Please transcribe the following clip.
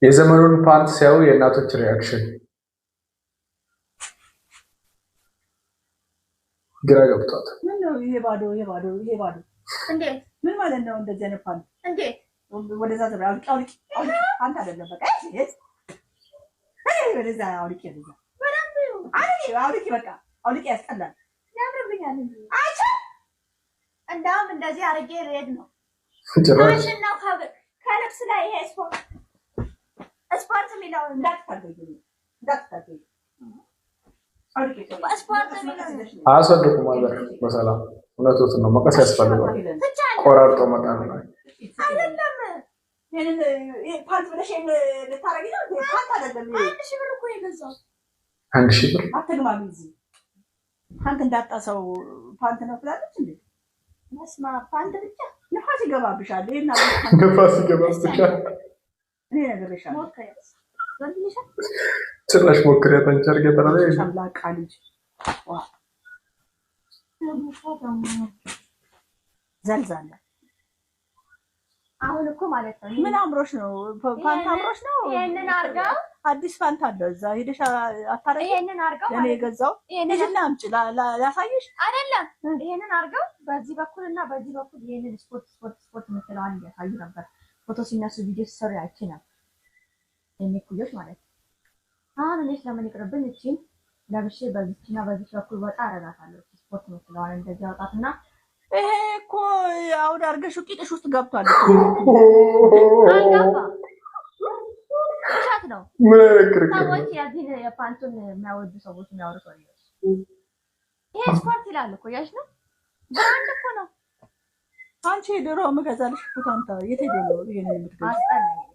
የዘመኑን ፓንት ሲያዩ የእናቶች reaction ግራ ገብቷት። ምን ነው ይሄ ባዶ፣ ይሄ ባዶ፣ ይሄ ባዶ። እንዴት? ምን ማለት ነው እንደዚህ አይነት ፓንት? እንዴት? ወደዛ ዘ አውልቂ፣ አውልቂ፣ አውልቂ። ፓንት አይደለም በቃ። ይሄ ወደዛ አውልቂ፣ ወደዛ አውልቂ፣ አውልቂ፣ በቃ አውልቂ። ያስጠላል። ያምርብኛል እንጂ። አንቺ። እንዳውም እንደዚህ አድርጌ ልሄድ ነው። ጭራሽ። ፋሽን ነው። ከልብስ ላይ ይሄ ስፖርት ስፖርት የሚለውን እንዳትታገዩ፣ እንዳትታገዩ። አውልቂ። ስፖርት የሚለውን አያስወድቁም። mother በሰላም እውነቶትን ነው። መቀስ ያስፈልገዋል። ትቻለሁ። ቆራርጦ መጣል ነው። አይደለም። ይሄንን ይሄ ፓንት ብለሽ ይሄን ልታረጊ ነው? ይሄ ፓንት አይደለም ይሄ። 1,000 ብር እኮ የገዛው። 1,000 ብር። አትግማሚ። እዚህ ፓንት እንዳጣ ሰው ፓንት ነው ትላለች እንዴ? መስማ ፓንት ብቻ። ንፋስ ይገባብሻል። ይሄን ንፋስ ይገባብሻል። እኔ እነግርሻለሁ። ሞክሪያት ወንድልሻ። ጭራሽ ሞክሪያት አንቺ አድርጌ ተራ ጨምላቃ ልጅ ዋ ዘልዛላ። አሁን እኮ ማለት ነው። ምን አምሮሽ ነው? ፓንት አምሮሽ ነው? ይሄንን አድርገው አዲስ ፓንት አለ እዛ ሄደሽ አታረጊ። ይሄንን አድርገው ለእኔ ማለት ነው። የገዛው ይሄንን ሂጂና አምጪ ላሳይሽ። አይደለም፣ ይሄንን አድርገው በዚህ በኩል እና በዚህ በኩል ይሄንን ስፖርት ስፖርት ስፖርት የምትለዋን እያሳዩ ነበር። ፎቶ ሲነሱ ቪዲዮ ሲሰሩ አይቼ ነበር። የኔ ኩዮች ማለት ነው። አሁን እኔ ስለምን ይቅርብኝ፣ እቺን ለብሼ በዚችና በዚች በኩል ወጣ አረጋታለሁ። እቺ ስፖርት የምትለዋን እንደዚህ አውጣትና ይሄ እኮ አሁን አድርገሽው ቂጥሽ ውስጥ ገብቷል። አይገባ፣ ውሸት ነው። ምን አይነት ክርክር ነው? ሰዎች የዚህን የፓንቱን የሚያወዱ ሰዎች የሚያወሩት ወሬ ነው። ይሄ ስፖርት ይላል እኮ ያሽ ነው። Brand እኮ ነው። አንቺ ድሮ የምገዛልሽ ፓንት የት ሄዶ ነው ይሄን የምትገዢው? አስጠላኝ።